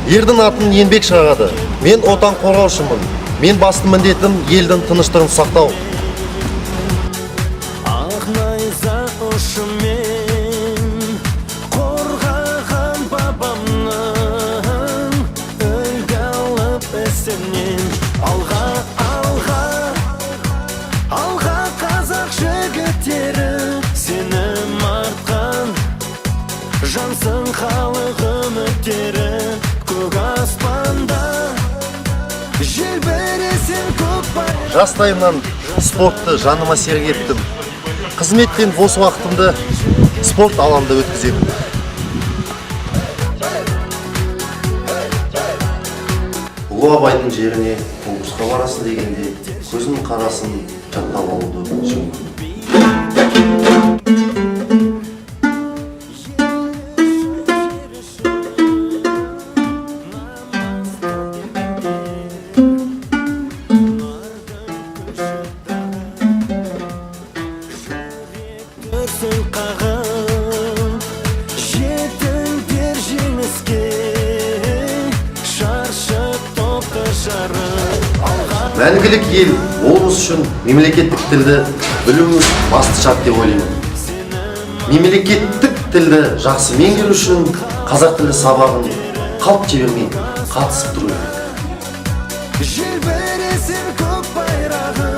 Ердің атын еңбек шығарады. Мен Отан қорғаушымын. Мен басты міндетім елдің тыныштығын сақтау. Ақ найза ұшымен қорғаған бабамның үлгі алып ісінен. Алға, алға, алға, қазақ жігіттері, сенім артқан жансың, халық үміттері. Көк аспанда желбіресің көк байрақ. Жастайымнан спортты жаныма серік еттім. Қызметтен бос уақытымды спорт алаңында өткіземін. Ұлы Абайдың жеріне конкурсқа барасың дегенде, көзінің қарасын жаттап алуды жөн көрдім. Дүрсіл қағып жетіңдер жеңіске, шаршы топты жарып алға. Мәңгілік ел болуымыз үшін мемлекеттік тілді білуіміз басты шарт деп ойлаймын. Мемлекеттік тілді жақсы меңгеру үшін қазақ тілі сабағын қалт жібермей қатысып тұру керек. Желбіресін көк байрағың.